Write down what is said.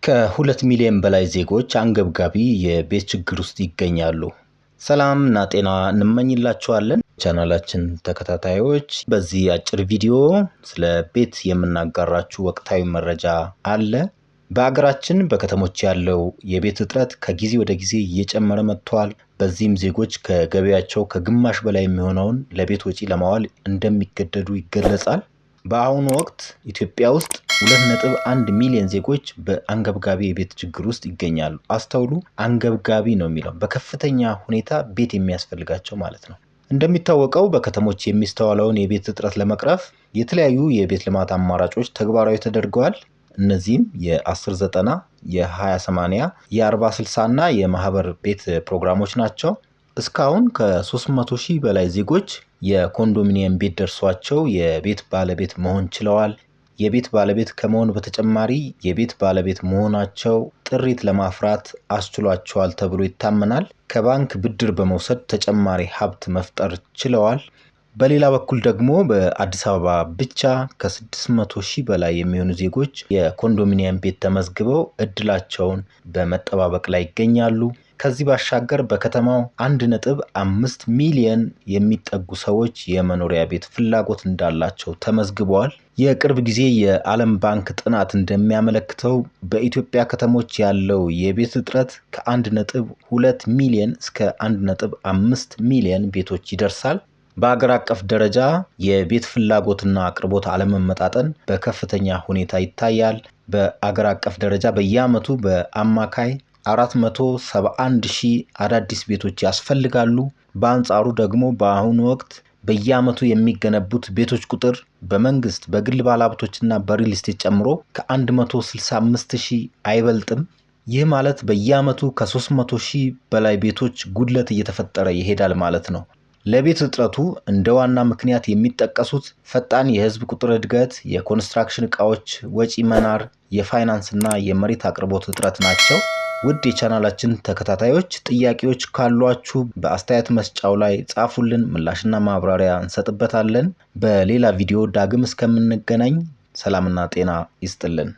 ከ2 ሚሊዮን በላይ ዜጎች አንገብጋቢ የቤት ችግር ውስጥ ይገኛሉ። ሰላም እና ጤና እንመኝላችኋለን። ቻናላችን ተከታታዮች፣ በዚህ አጭር ቪዲዮ ስለ ቤት የምናጋራችሁ ወቅታዊ መረጃ አለ። በአገራችን በከተሞች ያለው የቤት እጥረት ከጊዜ ወደ ጊዜ እየጨመረ መጥቷል። በዚህም ዜጎች ከገቢያቸው ከግማሽ በላይ የሚሆነውን ለቤት ወጪ ለማዋል እንደሚገደዱ ይገለጻል። በአሁኑ ወቅት ኢትዮጵያ ውስጥ 2.1 ሚሊዮን ዜጎች በአንገብጋቢ የቤት ችግር ውስጥ ይገኛሉ። አስተውሉ፣ አንገብጋቢ ነው የሚለው በከፍተኛ ሁኔታ ቤት የሚያስፈልጋቸው ማለት ነው። እንደሚታወቀው በከተሞች የሚስተዋለውን የቤት እጥረት ለመቅረፍ የተለያዩ የቤት ልማት አማራጮች ተግባራዊ ተደርገዋል። እነዚህም የ10/90፣ የ20/80፣ የ40/60 እና የማህበር ቤት ፕሮግራሞች ናቸው። እስካሁን ከ300 ሺህ በላይ ዜጎች የኮንዶሚኒየም ቤት ደርሷቸው የቤት ባለቤት መሆን ችለዋል። የቤት ባለቤት ከመሆን በተጨማሪ የቤት ባለቤት መሆናቸው ጥሪት ለማፍራት አስችሏቸዋል ተብሎ ይታመናል። ከባንክ ብድር በመውሰድ ተጨማሪ ሀብት መፍጠር ችለዋል። በሌላ በኩል ደግሞ በአዲስ አበባ ብቻ ከ600 ሺህ በላይ የሚሆኑ ዜጎች የኮንዶሚኒየም ቤት ተመዝግበው እድላቸውን በመጠባበቅ ላይ ይገኛሉ። ከዚህ ባሻገር በከተማው 1.5 ሚሊየን የሚጠጉ ሰዎች የመኖሪያ ቤት ፍላጎት እንዳላቸው ተመዝግበዋል። የቅርብ ጊዜ የዓለም ባንክ ጥናት እንደሚያመለክተው በኢትዮጵያ ከተሞች ያለው የቤት እጥረት ከ1.2 ሚሊየን እስከ 1.5 ሚሊየን ቤቶች ይደርሳል። በአገር አቀፍ ደረጃ የቤት ፍላጎትና አቅርቦት አለመመጣጠን በከፍተኛ ሁኔታ ይታያል። በአገር አቀፍ ደረጃ በየዓመቱ በአማካይ 471 ሺህ አዳዲስ ቤቶች ያስፈልጋሉ። በአንጻሩ ደግሞ በአሁኑ ወቅት በየዓመቱ የሚገነቡት ቤቶች ቁጥር በመንግስት፣ በግል ባለሀብቶችና በሪል ስቴት ጨምሮ ከ165 ሺህ አይበልጥም። ይህ ማለት በየዓመቱ ከ300 ሺህ በላይ ቤቶች ጉድለት እየተፈጠረ ይሄዳል ማለት ነው። ለቤት እጥረቱ እንደ ዋና ምክንያት የሚጠቀሱት ፈጣን የህዝብ ቁጥር እድገት፣ የኮንስትራክሽን እቃዎች ወጪ መናር፣ የፋይናንስና የመሬት አቅርቦት እጥረት ናቸው። ውድ የቻናላችን ተከታታዮች፣ ጥያቄዎች ካሏችሁ በአስተያየት መስጫው ላይ ጻፉልን፣ ምላሽና ማብራሪያ እንሰጥበታለን። በሌላ ቪዲዮ ዳግም እስከምንገናኝ ሰላምና ጤና ይስጥልን።